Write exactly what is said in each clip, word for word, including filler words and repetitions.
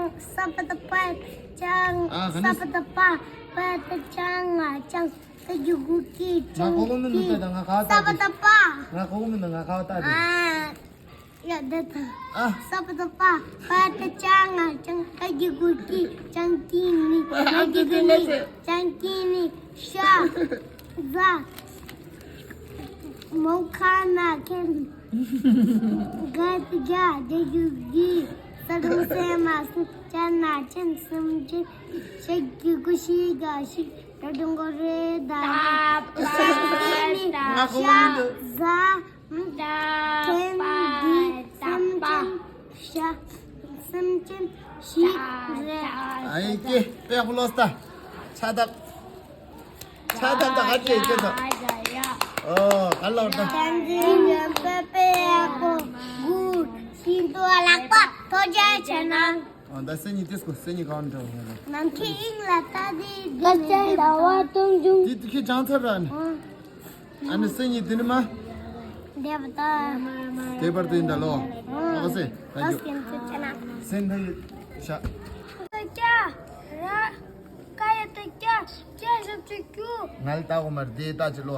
ས་པ་བཏགས་སྦ་སྦྱང་། ཨ། ག་ནས། ས་པ་བཏགས་སྦ། བ་བཏགས་སྦྱང་ང་སྦྱང་། ད་གི་གུ་གི་ང་སྦྱང་གོ་གི་མི་འདུག་གི་ད་ང་ག་ས་པ་བཏགས་སྦ། ང་གོ་གི་མི་འདུག་ང་ག་བཏགས་སྦ། ཨ། ཡ་ད་ད། ཨ། ས་པ་བཏགས་སྦ། བ་བཏགས་སྦྱང་ང་སྦྱང་། ད་གི་གུ་གི་སྦྱང་གི་ནི། ང་གི་གུ་ནི་སྦྱང་གི་ནི། ཤ། ཟ། མོ་ཁ་ན་ཁེན། ག་ཏི་ག་དེ་གུ་གི། ས་དུང་སེ་མ་སུ། ཅ་ན་ཅན། སུམ་ཅན། ཤ་གི་གུ་ཤི་ག་ཤིག་ད་དུང་གོ་རེ་ད་རེ། ང་གོ་མི་འདུག་ཤ། ཟ། ཁེན་དི། སུམ་ཅན། ཤ། སུམ་ཅན་ཤིག་རེད། ཨ་ཡེ་ཀེ་པེ་ཧུ་ལོ་སྟ། ཆ་ཏབ། ཆ་ཏབ་ད་ག་ཅེ་ཅེ་ད། ཨོ་ག་ལོ་ད། ཏན་ཏན་པེ་པེ་ཡ་ཀོ་གུ་ཤིན་ཏུ་ལག་པ་ཐོ་ཇེ་ཆེ་ན། ཨ་ད་སེ་ཉི་ཏིས་ཀོ་སེ་ཉི་གང་འདྲ་བ་ལ། ནམ་མཁའི་དབྱིངས་ལ་ལྟ་དེ་དཀར་ཆ་ཟླ་བ་སྟོང་འབྱུང་། དེ་དུ་ཁྱེད་ཅང་ཚར་ར་ནི། ཨ་ནི་སེ་ཉི་དེ་ནི་མ། འདེབས་ད། དེ་བར་དུ་ཡིན་ད་ལོ། ཨ་སེ་ད་ཡོད། སེ་ད་ཡོད་ཤ། ཀ་ཡ་བཏགས་ཀྱ། ཀྱ་ཞབས་ཀྱུ་ཀྱུ། ང་ལ་ལྟ་གོ་མར་དེ་ལྟ་ཅི་ལོ།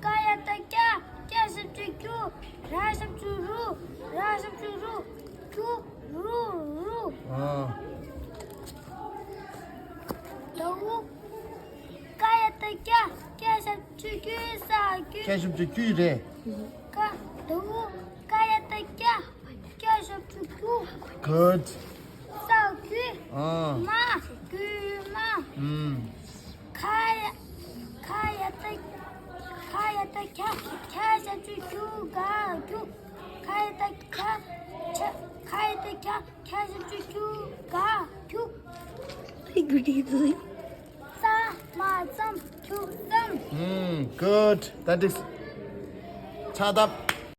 ཀ་ཡ་བཏགས་ཀྱ། ཀྱ་ཞབས་ཀྱུ་ཀྱུ། ར་ཞབས་ཀྱུ་རུ། ར་ཞབས་ཀྱུ་རུ། ཀྱུ་རུ་རུ། ཨ། ད་འུ། ཀ་ཡ་བཏགས་ཀྱ། ཀྱ་ཞབས་ཀྱུ་ཀྱུ། ས་ཀྱུ། ཀྱ་ཞབས་ཀྱུ་ཀྱུ་རེད། ཀ། ད་འུ། ཀ་ཡ་བཏགས་ཀྱ། ཀྱ་ཞབས་ཀྱུ་ཀྱུ། Good. ས་ཀྱུ། ཨ། མ། ཀྱུ་མ། ཨུམ། ཁ་ཡ། ཁ་ཡ་བཏགས། ཁ་ཡ་བཏགས་ཁྱ། ཁྱ་ཞབས་ཀྱུ་ཁྱུ་ག་ཁྱུ། ཁ་ཡ་བཏགས་ཁྱ། ཁྱ། ཁ་ཡ་བཏགས་ཁྱ། ཁྱ་ཞབས་ཀྱུ་ཁྱུ་ག་ཁྱུ། ས་མ་ཙམ་ཁྱུ་ཙམ། ཨུམ། Good. That is. ཆ་ཏབ།